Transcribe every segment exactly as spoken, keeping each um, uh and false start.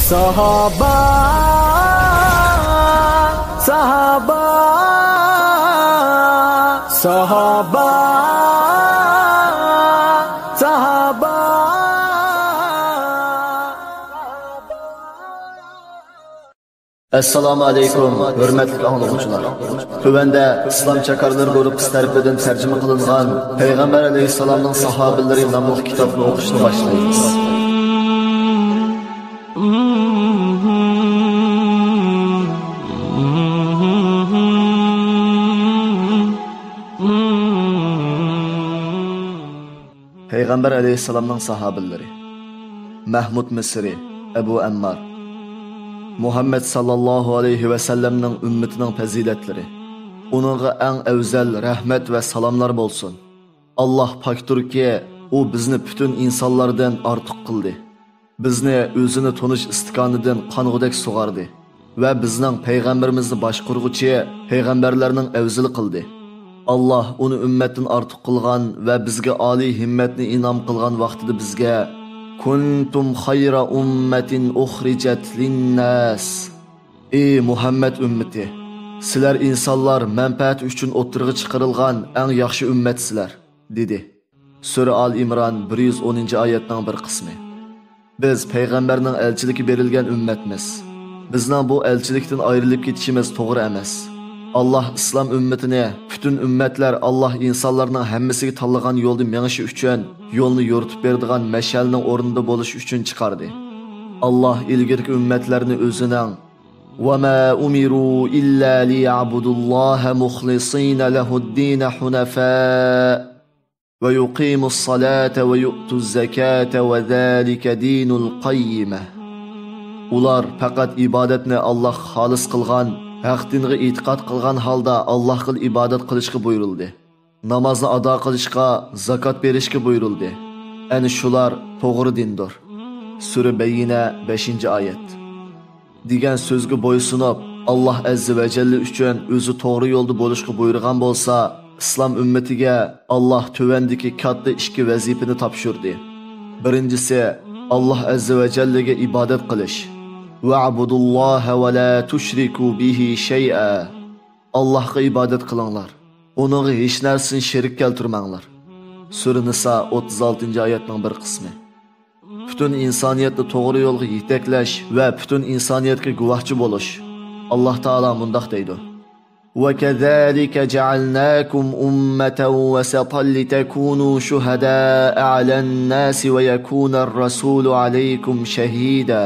ساھابا، ساھابا، ساھابا، ساھابا. ئەسسالامۇ ئەلەيكۇم، ھۆرمەتلىك ئاڭلىغۇچىلار. تۆۋەندە ئىسلام چاكارلىرى گۇرۇپپىسى تەرىپىدىن تەرجىمە قىلىنغان پەيغەمبەر ئەلەيھىسسالامنىڭ ساھابىلىرى ناملىق كىتابنى ئوقۇشنى باشلايمىز. پەيغەمبەر ئەلەيھىسسالامنىڭ ساھابىلىرى. مەھمۇد مىسرى، ئەبۇ ئەممار. مۇھەممەد ساللاللاھۇ ئەلەيھى ۋەسەللەمنىڭ ئۈممىتىنىڭ پەزىلەتلىرى. ئۇنىڭغا ئەڭ ئەۋزەل رەھمەت ۋە سالاملار بولسۇن. ئاللاھ پاكتۇركى، ئۇ بىزنى پۈتۈن ئىنسانلاردىن ئارتۇق قىلدى. بىزنى ئۆزىنى تونۇش ئىستىكانىدىن قانغۇدەك سۇغاردى ۋە بىزنىڭ پەيغەمبىرىمىزنى باشقۇرغۇچى پەيغەمبەرلەرنىڭ ئەۋزىلى قىلدى. ئاللاھ ئۇنى ئۈممەتتىن ئارتۇق قىلغان ۋە بىزگە ئالىي ھىممەتنى ئىنئام قىلغان ۋاقتىدا بىزگە، كۇنتۇم خەيرە ئۇممەتىن ئۇخرىجەت لىنناس. ئى مۇھەممەد ئۈممىتى! سىلەر ئىنسانلار مەنپەئەتى ئۈچۈن ئوتتۇرىغا چىقىرىلغان ئەڭ ياخشى ئۈممەتسىلەر، دېدى. سۈرە ئال ئىمران، بىر يۈز ئونىنچى ئايەتنىڭ بىر قىسمى. بىز پەيغەمبەرنىڭ ئەلچىلىكى بېرىلگەن ئۈممەتمىز. بىزنىڭ بۇ ئەلچىلىكتىن ئايرىلىپ كېتىشىمىز توغرا ئەمەس. ئاللاھ ئىسلام ئۈممىتىنى، پۈتۈن ئۈممەتلەر ئاللاھ ئىنسانلارنىڭ ھەممىسىگە تاللىغان يولدا مېڭىشى ئۈچۈن، يولنى يورۇتۇپ بېرىدىغان مەشئەلنىڭ ئورنىدا بولۇشى ئۈچۈن چىقاردى. ئاللاھ ئىلگىرىكى ئۈممەتلەرنى ئۆزىنىڭ، وما أمروا إلا ليعبدوا الله مخلصين له الدين حنفاء ويقيموا الصلاة ويؤتوا الزكاة وذلك دين القيمة. ئۇلار پەقەت ئىبادەتنى ئاللاھقا خالىس قىلغان، ھەق دىنغا ئېتىقاد قىلغان ھالدا ئاللاھقىلا ئىبادەت قىلىشقا بۇيرۇلدى. نامازنى ئادا قىلىشقا، زاكات بېرىشكە بۇيرۇلدى. ئەنە شۇلار توغرا دىندۇر. سۈرە بەييىنە، بەشىنچى ئايەت. دېگەن سۆزگە بويسۇنۇپ، ئاللاھ ئەززە ۋە جەللە ئۈچۈن ئۆزى توغرا يولدا بولۇشقا بۇيرۇغان بولسا، ئىسلام ئۈممىتىگە ئاللاھ تۆۋەندىكى كاتتا ئىككى ۋەزىپىنى تاپشۇردى. بىرىنچىسى، ئاللاھ ئەززە ۋە جەللىگە ئىبادەت قىلىش. وَاعْبُدُوا اللَّهَ وَلَا تُشْرِكُوا بِهِ شَيْئًا. ئاللاھقا ئىبادەت قىلىڭلار، ئۇنىڭغا ھېچ نەرسىنى شېرىك كەلتۈرمەڭلار. سۈرە نىسا، ئوتتۇز ئالتىنچى ئايەتنىڭ بىر قىسمى. پۈتۈن ئىنسانىيەتنى توغرا يولغا يېتەكلەش ۋە پۈتۈن ئىنسانىيەتكە گۇۋاھچى بولۇش. ئاللاھ تائالا مۇنداق دەيدۇ: وَكَذَلِكَ جَعَلْنَاكُمْ أُمَّةً وَسَطًا لِتَكُونُوا شُهَدَاءَ عَلَى النَّاسِ وَيَكُونَ الرَّسُولُ عَلَيْكُمْ شَهِيدًا.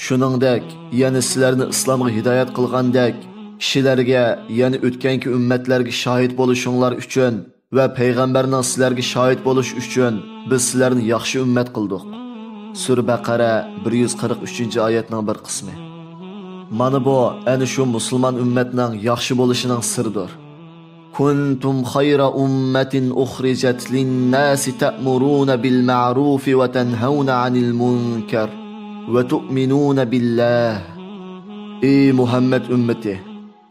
شۇنىڭدەك، يەنى سىلەرنى ئىسلامغا ھىدايەت قىلغاندەك، كىشىلەرگە، يەنى ئۆتكەنكى ئۈممەتلەرگە شاھىت بولۇشۇڭلار ئۈچۈن ۋە پەيغەمبەرنىڭ سىلەرگە شاھىت بولۇشى ئۈچۈن بىز سىلەرنى ياخشى ئۈممەت قىلدۇق. سۈرە بەقەرە، بىر يۈز قىرىق ئۈچىنچى ئايەتنىڭ بىر قىسمى. مانا بۇ ئەنە شۇ مۇسۇلمان ئۈممەتنىڭ ياخشى بولۇشىنىڭ سىرىدۇر. كُنتُمْ خَيْرَ أُمَّةٍ أُخْرِجَتْ لِلنَّاسِ تَأْمُرُونَ بِالْمَعْرُوفِ وَتَنْهَوْنَ عَنِ الْمُنْكَرِ وَتُؤْمِنُونَ بِاللَّهِ. ئى مۇھەممەد ئۈممىتى!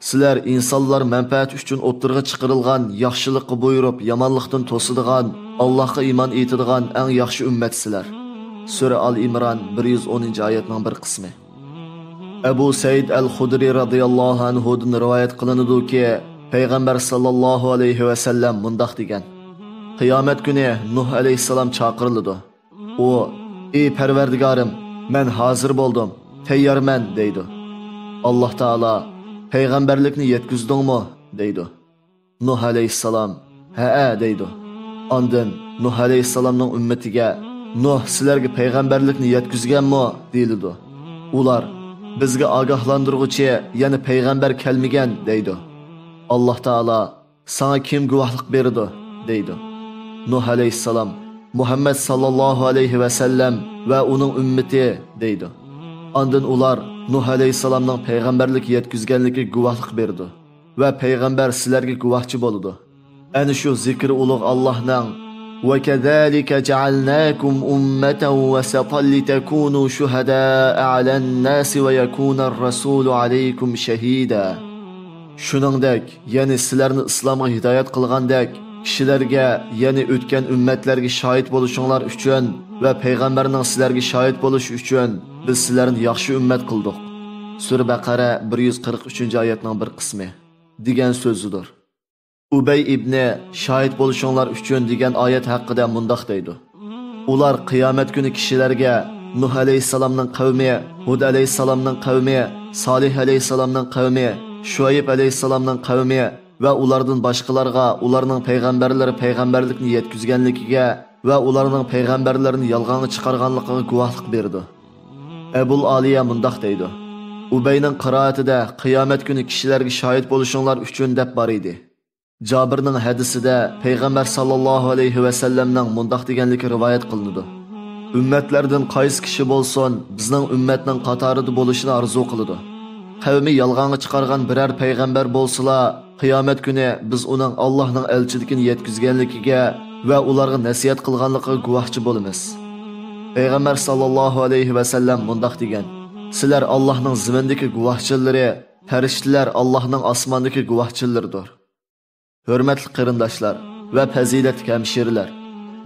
سىلەر ئىنسانلار مەنپەئەتى ئۈچۈن ئوتتۇرىغا چىقىرىلغان، ياخشىلىققا بۇيرۇپ، يامانلىقتىن توسىدىغان، ئاللاھقا ئىمان ئېيتىدىغان ئەڭ ياخشى ئۈممەتسىلەر. سۈرە ئال ئىمران، بىر يۈز ئونىنچى ئايەتنىڭ بىر قىسمى. ئەبۇ سەئىد ئەل خۇدرى رازىياللاھۇ ئەنھۇدىن رىۋايەت قىلىنىدۇكى، پەيغەمبەر ساللاللاھۇ ئەلەيھى ۋەسەللەم مۇنداق دېگەن: قىيامەت كۈنى نۇھ ئەلەيھىسسالام چاقىرىلىدۇ. ئۇ، ئى پەرۋەردىگارىم، مەن ھازىر بولدۇم، تەييارمەن، دەيدۇ. ئاللاھ تائالا، پەيغەمبەرلىكنى يەتكۈزدۈڭمۇ؟ دەيدۇ. نۇھ ئەلەيھىسسالام، ھەئە، دەيدۇ. ئاندىن نۇھ ئەلەيھىسسالامنىڭ ئۈممىتىگە، نۇھ سىلەرگە پەيغەمبەرلىكنى يەتكۈزگەنمۇ؟ دېيىلىدۇ. ئۇلار، بىزگە ئاگاھلاندۇرغۇچى، يەنى پەيغەمبەر كەلمىگەن، دەيدۇ. ئاللاھ تائالا، ساڭا كىم گۇۋاھلىق بېرىدۇ؟ دەيدۇ. نۇھ ئەلەيھىسسالام، مۇھەممەد ساللاللاھۇ ئەلەيھى ۋەسەللەم ۋە ئۇنىڭ ئۈممىتى، دەيدۇ. ئاندىن ئۇلار نۇھ ئەلەيھىسسالامنىڭ پەيغەمبەرلىك يەتكۈزگەنلىكىگە گۇۋاھلىق بېرىدۇ ۋە پەيغەمبەر سىلەرگە گۇۋاھچى بولىدۇ. ئەنە شۇ زىكرى ئۇلۇغ ئاللاھنىڭ، وَكَذَلِكَ جَعَلْنَاكُمْ أُمَّةً وَسَطًا لِتَكُونُوا شُهَدَاءَ عَلَى النَّاسِ وَيَكُونَ الرَّسُولُ عَلَيْكُمْ شَهِيدًا. شۇنىڭدەك، يەنى سىلەرنى ئىسلامغا ھىدايەت قىلغاندەك، كىشىلەرگە، يەنى ئۆتكەن ئۈممەتلەرگە شاھىت بولۇشۇڭلار ئۈچۈن ۋە پەيغەمبەرنىڭ سىلەرگە شاھىت بولۇشى ئۈچۈن بىز سىلەرنى ياخشى ئۈممەت قىلدۇق. سۈرە بەقەرە، بىر يۈز قىرىق ئۈچىنچى ئايەتنىڭ بىر قىسمى، دېگەن سۆزىدۇر. ئۇبەي ئىبنى شاھىت بولۇشۇڭلار ئۈچۈن دېگەن ئايەت ھەققىدە مۇنداق دەيدۇ: ئۇلار قىيامەت كۈنى كىشىلەرگە نۇھ ئەلەيھىسسالامنىڭ قەۋمى، ھۇد ئەلەيھىسسالامنىڭ قەۋمى، سالىھ ئەلەيھىسسالامنىڭ قەۋمى، شۇئەيب ئەلەيھىسسالامنىڭ قەۋمى ۋە ئۇلاردىن باشقىلارغا ئۇلارنىڭ پەيغەمبەرلىرى پەيغەمبەرلىكنى يەتكۈزگەنلىكىگە ۋە ئۇلارنىڭ پەيغەمبەرلىرىنى يالغانغا چىقارغانلىقىغا گۇۋاھلىق بېرىدۇ. ئەبۇل ئالىيە مۇنداق دەيدۇ: ئۇبەينىڭ قىرائىتىدە قىيامەت كۈنى كىشىلەرگە شاھىت بولۇشۇڭلار ئۈچۈن دەپ بار ئىدى. جابىرنىڭ ھەدىسىدە پەيغەمبەر ساللاللاھۇ ئەلەيھى ۋەسەللەمنىڭ مۇنداق دېگەنلىكى رىۋايەت قىلىنىدۇ: ئۈممەتلەردىن قايسى كىشى بولسۇن، بىزنىڭ ئۈممەتنىڭ قاتارىدا بولۇشىنى ئارزۇ قىلىدۇ. قەۋمى يالغانغا چىقارغان بىرەر پەيغەمبەر بولسىلا، قىيامەت كۈنى بىز ئۇنىڭ ئاللاھنىڭ ئەلچىلىكىنى يەتكۈزگەنلىكىگە ۋە ئۇلارغا نەسىھەت قىلغانلىقىغا گۇۋاھچى بولىمىز. پەيغەمبەر ساللاللاھۇ ئەلەيھى ۋەسەللەم مۇنداق دېگەن: سىلەر ئاللاھنىڭ زېمىندىكى گۇۋاھچىلىرى، پەرىشتىلەر ئاللاھنىڭ ئاسماندىكى گۇۋاھچىلىرىدۇر. ھۆرمەتلىك قېرىنداشلار ۋە پەزىلەتلىك ھەمشىرىلەر،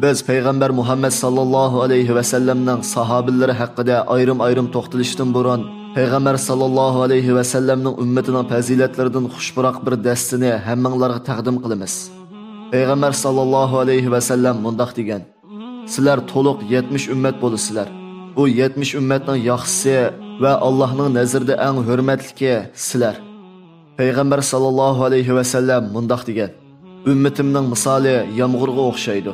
بىز پەيغەمبەر مۇھەممەد ساللاللاھۇ ئەلەيھى ۋەسەللەمنىڭ ساھابىلىرى ھەققىدە ئايرىم-ئايرىم توختىلىشتىن بۇرۇن، پەيغەمبەر ساللاللاھۇ ئەلەيھى ۋەسەللەمنىڭ ئۈممىتىنىڭ پەزىلەتلىرىدىن خۇش پۇراق بىر دەستىنى ھەممىڭلارغا تەقدىم قىلىمىز. پەيغەمبەر ساللاللاھۇ ئەلەيھى ۋەسەللەم مۇنداق دېگەن: سىلەر تولۇق يەتمىش ئۈممەت بولىسىلەر. بۇ يەتمىش ئۈممەتنىڭ ياخشىسى ۋە ئاللاھنىڭ نەزىرىدە ئەڭ ھۆرمەتلىكى سىلەر. پەيغەمبەر ساللاللاھۇ ئەلەيھى ۋەسەللەم مۇنداق دېگەن: ئۈممىتىمنىڭ مىسالى يامغۇرغا ئوخشايدۇ.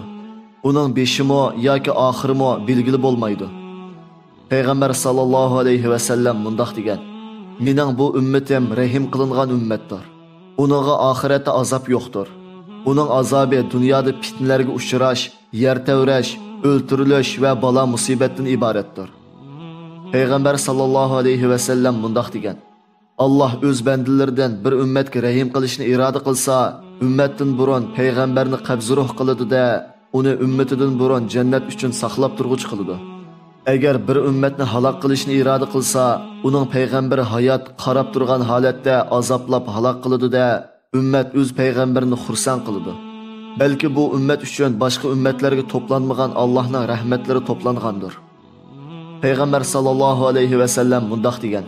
ئۇنىڭ بېشىمۇ ياكى ئاخىرىمۇ بىلگىلى بولمايدۇ. پەيغەمبەر ساللاللاھۇ ئەلەيھى ۋەسەللەم مۇنداق دېگەن: مېنىڭ بۇ ئۈممىتىم رەھىم قىلىنغان ئۈممەتتۇر. ئۇنىڭغا ئاخىرەتتە ئازاب يوقتۇر. ئۇنىڭ ئازابى دۇنيادا پىتنىلەرگە ئۇچراش، يەر تەۋرەش، ئۆلتۈرۈلۈش ۋە بالا مۇسىبەتتىن ئىبارەتتۇر. پەيغەمبەر ساللاللاھۇ ئەلەيھى ۋەسەللەم مۇنداق دېگەن: ئاللاھ ئۆز بەندىلىرىدىن بىر ئۈممەتكە رەھىم قىلىشنى ئىرادە قىلسا، ئۈممەتتىن بۇرۇن پەيغەمبەرنى قەبزى روھ قىلىدۇ-دە، ئۇنى ئۈممىتىدىن بۇرۇن جەننەت ئۈچۈن ساقلاپ تۇرغۇچى قىلىدۇ. ئەگەر بىر ئۈممەتنى ھالاك قىلىشنى ئىرادە قىلسا، ئۇنىڭ پەيغەمبىرى ھايات قاراپ تۇرغان ھالەتتە ئازابلاپ ھالاك قىلىدۇ-دە، ئۈممەت ئۆز پەيغەمبىرىنى خۇرسەن قىلىدۇ. بەلكى بۇ ئۈممەت ئۈچۈن باشقا ئۈممەتلەرگە توپلانمىغان ئاللاھنىڭ رەھمەتلىرى توپلانغاندۇر. پەيغەمبەر ساللاللاھۇ ئەلەيھى ۋەسەللەم مۇنداق دېگەن: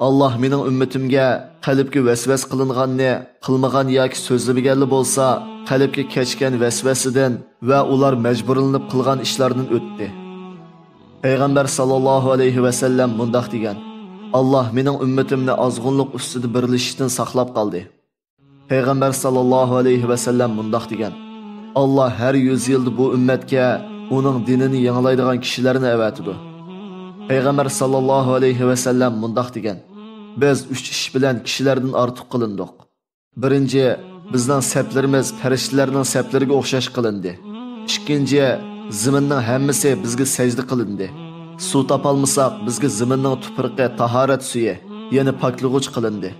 ئاللاھ مېنىڭ ئۈممىتىمگە قەلبكە ۋەسۋەسە قىلىنغاننى قىلمىغان ياكى سۆزلىمىگەنلا بولسا، قەلبكە كەچكەن ۋەسۋەسىدىن ۋە ئۇلار مەجبۇرلىنىپ قىلغان ئىشلاردىن ئۆتتى. پەيغەمبەر ساللاللاھۇ ئەلەيھى ۋەسەللەم مۇنداق دېگەن: ئاللاھ مېنىڭ ئۈممىتىمنى ئازغۇنلۇق ئۈستىدە بىرلىشىشتىن ساقلاپ قالدى. پەيغەمبەر ساللاللاھۇ ئەلەيھى ۋەسەللەم مۇنداق دېگەن: ئاللاھ ھەر يۈز يىلدا بۇ ئۈممەتكە ئۇنىڭ دىنىنى يېڭىلايدىغان كىشىلەرنى ئەۋەتىدۇ. پەيغەمبەر ساللاللاھۇ ئەلەيھى ۋەسەللەم مۇنداق دېگەن: بىز ئۈچ ئىش بىلەن كىشىلەردىن ئارتۇق قىلىندۇق. بىرىنچى، بىزنىڭ سەپلىرىمىز پەرىشتىلەرنىڭ سەپلىرىگە ئوخشاش قىلىندى. ئىككىنچى، زېمىننىڭ ھەممىسى بىزگە سەجدە قىلىندى. سۇ تاپالمىساق، بىزگە زېمىننىڭ تۇپرىقى تاھارەت سۈيى، يەنى پاكلىغۇچ قىلىندى.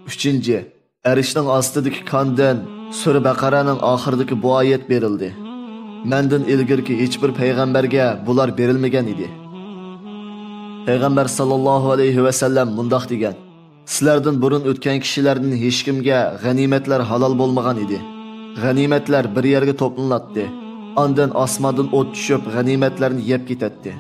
ئۈچىنچى، ئەرشنىڭ ئاستىدىكى كاندىن سۈرە بەقەرەنىڭ ئاخىرىدىكى بۇ ئايەت بېرىلدى: مەندىن ئىلگىرىكى ھېچبىر پەيغەمبەرگە بۇلار بېرىلمىگەن ئىدى. پەيغەمبەر ساللاللاھۇ ئەلەيھى ۋەسەللەم مۇنداق دېگەن: سىلەردىن بۇرۇن ئۆتكەن كىشىلەردىن ھېچكىمگە غەنىيمەتلەر ھالال بولمىغان ئىدى. غەنىيمەتلەر بىر يەرگە توپلىناتتى. ئاندىن ئاسماندىن ئوت چۈشۈپ، غەنىيمەتلەرنى يەپ كېتەتتى.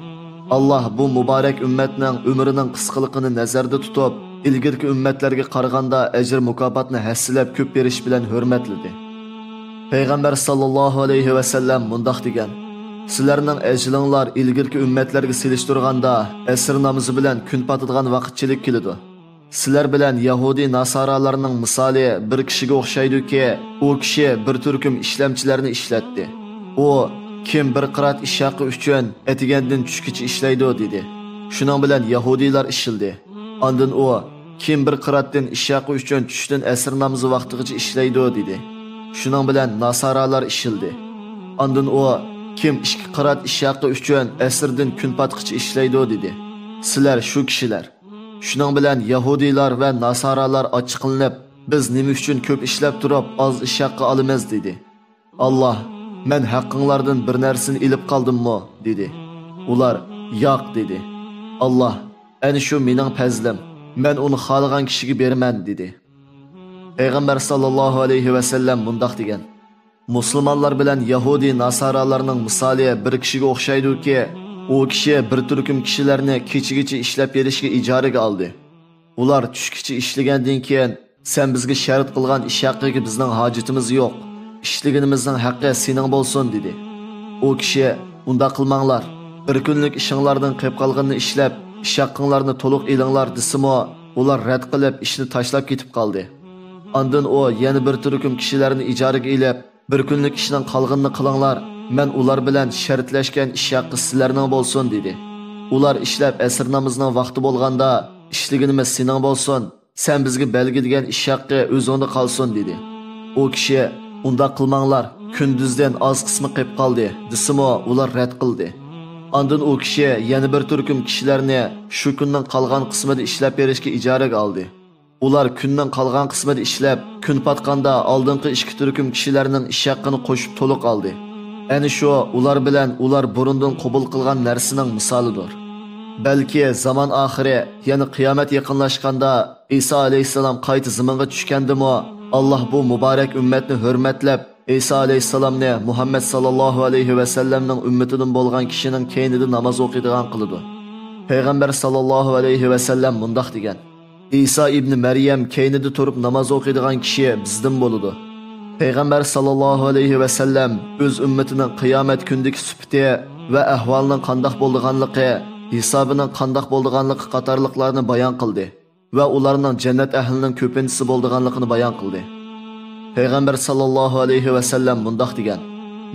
ئاللاھ بۇ مۇبارەك ئۈممەتنىڭ ئۆمرىنىڭ قىسقىلىقىنى نەزەردە تۇتۇپ، ئىلگىرىكى ئۈممەتلەرگە قارىغاندا ئەجىر-مۇكاپاتنى ھەسسىلەپ كۆپ بېرىش بىلەن ھۆرمەتلىدى. پەيغەمبەر ساللاللاھۇ ئەلەيھى ۋەسەللەم مۇنداق دېگەن: سىلەرنىڭ ئەجىلىڭلار ئىلگىرىكى ئۈممەتلەرگە سېلىشتۇرغاندا ئەسىر نامىزى بىلەن كۈن پاتىدىغان ۋاقىتچىلىك كېلىدۇ. سىلەر بىلەن يەھۇدىي ناسارالارنىڭ مىسالى بىر كىشىگە ئوخشايدۇكى، ئۇ كىشى بىر تۈركۈم ئىشلەمچىلەرنى ئىشلەتتى. ئۇ، كىم بىر قىرات ئىش ھەققى ئۈچۈن ئەتىگەندىن چۈشكىچە ئىشلەيدۇ، دېدى. شۇنىڭ بىلەن يەھۇدىيلار ئىشلىدى. ئاندىن ئۇ، كىم بىر قىراتتىن ئىش ھەققى ئۈچۈن چۈشتىن ئەسىر نامىزى ۋاقتىغىچە ئىشلەيدۇ، دېدى. شۇنىڭ بىلەن ناسارالار ئىشلىدى. ئاندىن ئۇ، كىم ئىككى قىرات ئىش ھەققى ئۈچۈن ئەسىردىن كۈن پاتقىچە ئىشلەيدۇ، دېدى. سىلەر شۇ كىشىلەر. شۇنىڭ بىلەن يەھۇدىيلار ۋە ناسارالار ئاچچىقلىنىپ، بىز نېمە ئۈچۈن كۆپ ئىشلەپ تۇرۇپ ئاز ئىش ھەققى ئالىمىز؟ دېدى. ئاللاھ، مەن ھەققىڭلاردىن بىر نەرسىنى ئېلىپ قالدىممۇ؟ دېدى. ئۇلار، ياق، دېدى. ئاللاھ، ئەنە شۇ مېنىڭ پەزلىم، مەن ئۇنى خالىغان كىشىگە بېرىمەن، دېدى. پەيغەمبەر ساللاللاھۇ ئەلەيھى ۋەسەللەم مۇنداق دېگەن: مۇسۇلمانلار بىلەن يەھۇدىي ناسارالارنىڭ مىسالى بىر كىشىگە ئوخشايدۇكى، ئۇ كىشى بىر تۈركۈم كىشىلەرنى كېچىگىچە ئىشلەپ بېرىشكە ئىجارىگە ئالدى. ئۇلار چۈشكىچە ئىشلىگەندىن كېيىن، «سەن بىزگە شەرت قىلغان ئىش ھەققىگە بىزنىڭ ھاجىتىمىز يوق. ئىشلىگىنىمىزنىڭ ھەققى سېنىڭ بولسۇن» دېدى. ئۇ كىشى، «ئۇنداق قىلماڭلار. بىر كۈنلۈك ئىشىڭلاردىن قېلىپ قالغىنىنى ئىشلەپ، ئىش ھەققىڭلارنى تولۇق ئېلىڭلار» دېسىمۇ، ئۇلار رەت قىلىپ، ئىشنى تاشلاپ كېتىپ قالدى. ئاندىن ئۇ يەنە بىر تۈركۈم كىشىلەرنى ئىجارىگە ئېلىپ، «بىر كۈنلۈك ئىشنىڭ قالغىنىنى قىلىڭلار، مەن ئۇلار بىلەن شەرتلەشكەن ئىش ھەققى سىلەرنىڭ بولسۇن» دېدى. ئۇلار ئىشلەپ، ئەسىر نامىزىنىڭ ۋاقتى بولغاندا، «ئىشلىگىنىمىز سېنىڭ بولسۇن، سەن بىزگە بەلگىلىگەن ئىش ھەققى ئۆزۈڭدە قالسۇن» دېدى. ئۇ كىشى، «ئۇنداق قىلماڭلار، كۈندۈزدىن ئاز قىسمى قېلىپ قالدى» دېسىمۇ، ئۇلار رەت قىلدى. ئاندىن ئۇ كىشى يەنە بىر تۈركۈم كىشىلەرنى شۇ كۈننىڭ قالغان قىسمىدا ئىشلەپ بېرىشكە ئىجارىگە ئالدى. ئۇلار كۈننىڭ قالغان قىسمىدا ئىشلەپ، كۈن پاتقاندا ئالدىنقى ئىككى تۈركۈم كىشىلەرنىڭ ئىش ھەققىنى قوشۇپ تولۇق ئالدى. ئەنە شۇ ئۇلار بىلەن ئۇلار بۇرۇندىن قوبۇل قىلغان نەرسىنىڭ مىسالىدۇر. بەلكى زامان ئاخىرى، يەنى قىيامەت يېقىنلاشقاندا، ئىسا ئەلەيھىسسالام قايتا زېمىنغا چۈشكەندىمۇ، ئاللاھ بۇ مۇبارەك ئۈممەتنى ھۆرمەتلەپ، ئىسا ئەلەيھىسسالامنى مۇھەممەد ساللاللاھۇ ئەلەيھى ۋەسەللەمنىڭ ئۈممىتىدىن بولغان كىشىنىڭ كەينىدە ناماز ئوقۇيدىغان قىلىدۇ. پەيغەمبەر ساللاللاھۇ ئەلەيھى ۋەسەللەم مۇنداق دېگەن: «ئىسا ئىبنى مەريەم كەينىدە تۇرۇپ ناماز ئوقۇيدىغان كىشى بىزدىن بولىدۇ.» پەيغەمبەر ساللاللاھۇ ئەلەيھى ۋەسەللەم ئۆز ئۈممىتىنىڭ قىيامەت كۈنىدىكى سۈپىتى ۋە ئەھۋالىنىڭ قانداق بولىدىغانلىقى، ھېسابىنىڭ قانداق بولىدىغانلىقى قاتارلىقلارنى بايان قىلدى ۋە ئۇلارنىڭ جەننەت ئەھلىنىڭ كۆپىنچىسى بولىدىغانلىقىنى بايان قىلدى. پەيغەمبەر ساللاللاھۇ ئەلەيھى ۋەسەللەم مۇنداق دېگەن: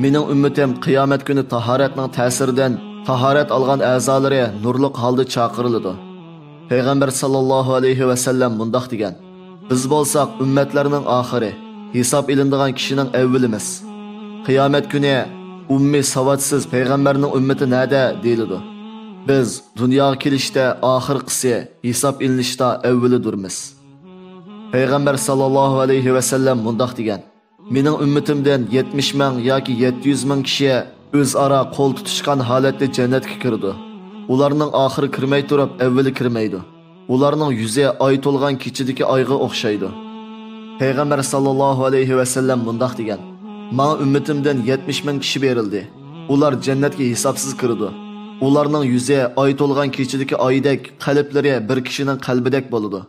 «مېنىڭ ئۈممىتىم قىيامەت كۈنى تاھارەتنىڭ تەسىرىدىن، تاھارەت ئالغان ئەزالىرى نۇرلۇق ھالدا چاقىرىلىدۇ.» پەيغەمبەر ساللاللاھۇ ئەلەيھى ۋەسەللەم مۇنداق دېگەن: «بىز بولساق ئۈممەتلەرنىڭ ئاخىرى، ھېساب ئېلىنىدىغان كىشىنىڭ ئەۋۋىلىمىز. قىيامەت كۈنى، ئۇممى ساۋاتسىز پەيغەمبەرنىڭ ئۈممىتى نەدە؟» دېيىلىدۇ. بىز دۇنياغا كېلىشتە ئاخىرقىسى، ھېساب ئېلىنىشتا ئەۋۋىلىدۇرمىز. پەيغەمبەر ساللاللاھۇ ئەلەيھى ۋەسەللەم مۇنداق دېگەن: «مېنىڭ ئۈممىتىمدىن يەتمىش مىڭ ياكى يەتتە يۈز مىڭ كىشى ئۆزئارا قول تۇتۇشقان ھالەتتە جەننەتكە كىرىدۇ. ئۇلارنىڭ ئاخىرى كىرمەي تۇرۇپ، ئەۋۋىلى كىرمەيدۇ. ئۇلارنىڭ يۈزى ئاي تولغان كېچىدىكى ئايغا ئوخشايدۇ.» پەيغەمبەر ساللاللاھۇ ئەلەيھى ۋەسەللەم مۇنداق دېگەن: «ماڭا ئۈممىتىمدىن يەتمىش مىڭ كىشى بېرىلدى. ئۇلار جەننەتكە ھېسابسىز كىرىدۇ. ئۇلارنىڭ يۈزى ئاي تولغان كېچىدىكى ئايدەك، قەلبلىرى بىر كىشىنىڭ قەلبىدەك بولىدۇ.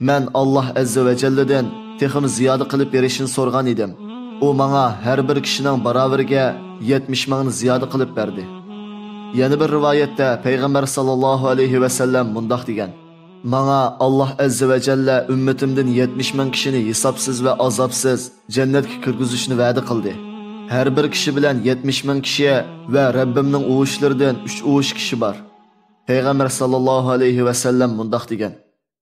مەن ئاللاھ ئەززە ۋە جەللىدىن تېخىمۇ زىيادە قىلىپ بېرىشىنى سورىغان ئىدىم. ئۇ ماڭا ھەر بىر كىشىنىڭ باراۋىرىگە يەتمىش مىڭنى زىيادە قىلىپ بەردى.» يەنە بىر رىۋايەتتە پەيغەمبەر ساللاللاھۇ ئەلەيھى ۋەسەللەم مۇنداق دېگەن: «ماڭا ئاللاھ ئەززە ۋە جەللە ئۈممىتىمدىن يەتمىش مىڭ كىشىنى ھېسابسىز ۋە ئازابسىز جەننەتكە كىرگۈزۈشنى ۋەدە قىلدى. ھەر بىر كىشى بىلەن يەتمىش مىڭ كىشى ۋە رەببىمنىڭ ئۇۋۇشلىرىدىن ئۈچ ئۇۋۇش كىشى بار.» پەيغەمبەر ساللاللاھۇ ئەلەيھى ۋەسەللەم مۇنداق دېگەن: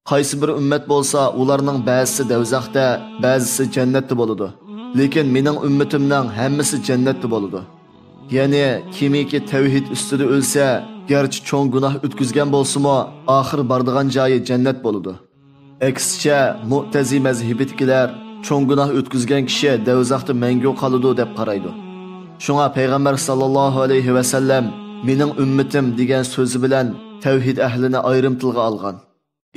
«قايسى بىر ئۈممەت بولسا، ئۇلارنىڭ بەزىسى دەۋزەختە، بەزىسى جەننەتتە بولىدۇ. لېكىن مېنىڭ ئۈممىتىمنىڭ ھەممىسى جەننەتتە بولىدۇ. يەنى كىمكى تەۋھىد ئۈستىدە ئۆلسە، گەرچە چوڭ گۇناھ ئۆتكۈزگەن بولسىمۇ، ئاخىر بارىدىغان جايى جەننەت بولىدۇ. ئەكسىچە، مۇئتەزى مەزھىپىدىكىلەر چوڭ گۇناھ ئۆتكۈزگەن كىشى دەۋزەختە مەڭگۈ قالىدۇ دەپ قارايدۇ. شۇڭا پەيغەمبەر ساللاللاھۇ ئەلەيھى ۋەسەللەم مېنىڭ ئۈممىتىم دېگەن سۆزى بىلەن تەۋھىد ئەھلىنى ئايرىم تىلغا ئالغان.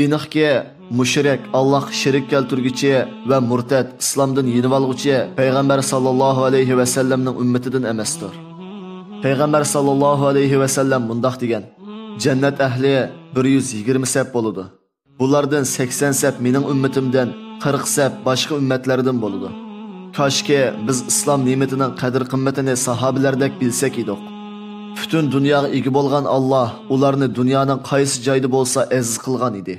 ئېنىقكى، مۇشرىك، ئاللاھقا شېرىك كەلتۈرگۈچى ۋە مۇرتەت، ئىسلامدىن يېنىۋالغۇچى پەيغەمبەر ساللاللاھۇ ئەلەيھى ۋەسەللەمنىڭ ئۈممىتىدىن ئەمەستۇر. پەيغەمبەر ساللاللاھۇ ئەلەيھى ۋەسەللەم مۇنداق دېگەن: «جەننەت ئەھلى بىر يۈز يىگىرمە سەپ بولىدۇ. بۇلاردىن سەكسەن سەپ مېنىڭ ئۈممىتىمدىن، قىرىق سەپ باشقا ئۈممەتلەردىن بولىدۇ.» كاشكى بىز ئىسلام نېمىتىنىڭ قەدىر-قىممىتىنى ساھابىلەردەك بىلسەك ئىدۇق. پۈتۈن دۇنياغا ئىگە بولغان ئاللاھ ئۇلارنى دۇنيانىڭ قايسى جايدا بولسا ئەزىز قىلغان ئىدى.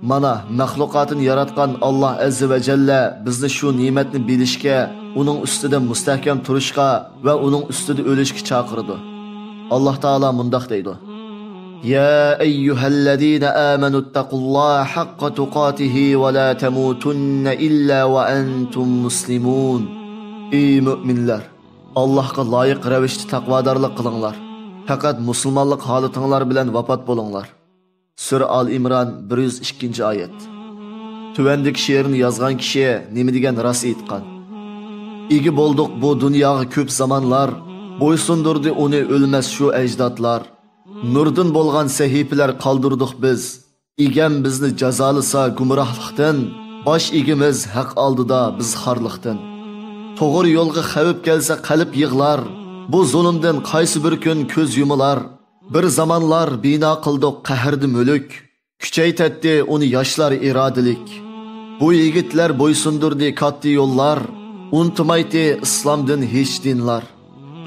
مانا، مەخلۇقاتىنى ياراتقان ئاللاھ ئەززە ۋە جەللە بىزنى شۇ نېمەتنى بىلىشكە، ئۇنىڭ ئۈستىدە مۇستەھكەم تۇرۇشقا ۋە ئۇنىڭ ئۈستىدە ئۆلۈشكە چاقىرىدۇ. ئاللاھ تائالا مۇنداق دەيدۇ: يا أيها الذين آمنوا اتقوا الله حق تقاته ولا تموتن إلا وأنتم مسلمون. ئى مۆمىنلەر، ئاللاھقا لايىق رەۋىشتە تەقۋادارلىق قىلىڭلار. پەقەت مۇسۇلمانلىق ھالىتىڭلار بىلەن ۋاپات بولۇڭلار. سۈرە ئال ئىمران، بىر يۈز ئىككىنچى ئايەت. تۆۋەندىكى شېئىرنى يازغان كىشى نېمە دېگەن راست ئېيتقان. ئىگە بولدۇق بۇ دۇنياغا كۆپ زامانلار، بويسۇندۇردى ئۇنى ئۆلمەس شۇ ئەجدادلار. نۇردىن بولغان سەھىپىلەر قالدۇردۇق بىز. ئىگەم بىزنى جازالىسا گۇمراھلىقتىن، باش ئىگىمىز ھەق ئالدىدا بىز خارلىقتىن. توغرا يولغا خەۋپ كەلسە قەلب يىغلار. بۇ زۇلۇمدىن قايسى بىر كۈن كۆز يۇمۇلار؟ بىر زامانلار بىنا قىلدۇق قەھردە مۈلۈك، كۈچەيتەتتى ئۇنى ياشلار ئىرادىلىك. بۇ يىگىتلەر بويسۇندۇردى كاتتا يوللار، ئۇنتۇمايتتى ئىسلامدىن ھېچ دىنلار.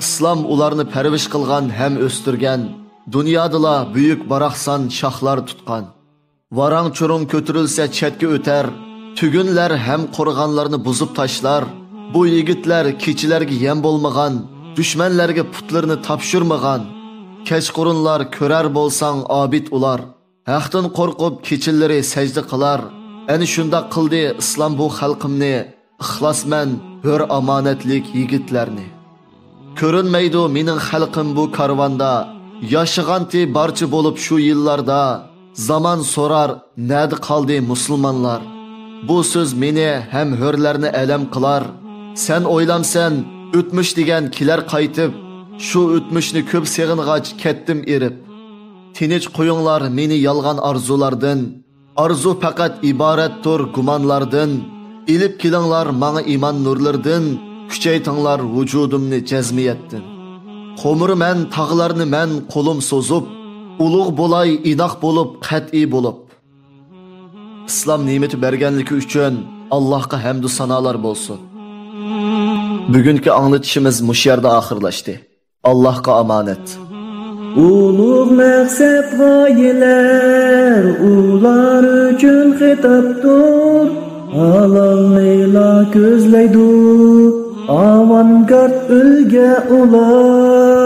ئىسلام ئۇلارنى پەرۋىش قىلغان ھەم ئۆستۈرگەن، دۇنيادىلا بۈيۈك باراقسان شاخلار تۇتقان. ۋاراڭ-چۇرۇڭ كۆتۈرۈلسە چەتكە ئۆتەر، تۈگۈنلەر ھەم قورغانلارنى بۇزۇپ تاشلار. بۇ يىگىتلەر كېچىلەرگە يەم بولمىغان، دۈشمەنلەرگە پۇتلىرىنى تاپشۇرمىغان. كەچقۇرۇنلار كۆرەر بولساڭ ئابىد ئۇلار، ھەقتىن قورقۇپ كېچىلىرى سەجدە قىلار. ئەنە شۇنداق قىلدى ئىسلام بۇ خەلقىمنى، ئىخلاسمەن، ھۆر ئامانەتلىك يىگىتلەرنى. كۆرۈنمەيدۇ مېنىڭ خەلقىم بۇ كارۋاندا، ياشىغانتى بارچە بولۇپ شۇ يىللاردا. زامان سورار، نەدە قالدى مۇسۇلمانلار؟ بۇ سۆز مېنى ھەم ھۆرلەرنى ئەلەم قىلار. سەن ئويلامسەن، ئۆتمۈش دېگەن كېلەر قايتىپ؟ شۇ ئۆتمۈشنى كۆپ سېغىنغاچ كەتتىم ئېرىپ. تىنچ قويۇڭلار مېنى يالغان ئارزۇلاردىن، ئارزۇ پەقەت ئىبارەتتۇر گۇمانلاردىن. ئېلىپ كېلىڭلار ماڭا ئىمان نۇرلىرىدىن، كۈچەيتىڭلار ۋۇجۇدۇمنى جەزمىيەتتىن. قومۇرىمەن تاغلارنى مەن قولۇم سوزۇپ، ئۇلۇغ بولاي ئىناق بولۇپ، قەتئىي بولۇپ. ئىسلام نېمىتى بەرگەنلىكى ئۈچۈن ئاللاھقا ھەمدۇ سانالار بولسۇن. بۈگۈنكى ئاڭلىتىشىمىز مۇشۇ يەردە ئاخىرلاشتى. ئاللاھقا ئامانەت. ئۇلۇغ مەقسەت غايىلەر ئۇلار ئۈچۈن خىتابتۇر. ھالالنىلا كۆزلەيدۇ ئاۋانگارت ئۈلگە ئۇلار.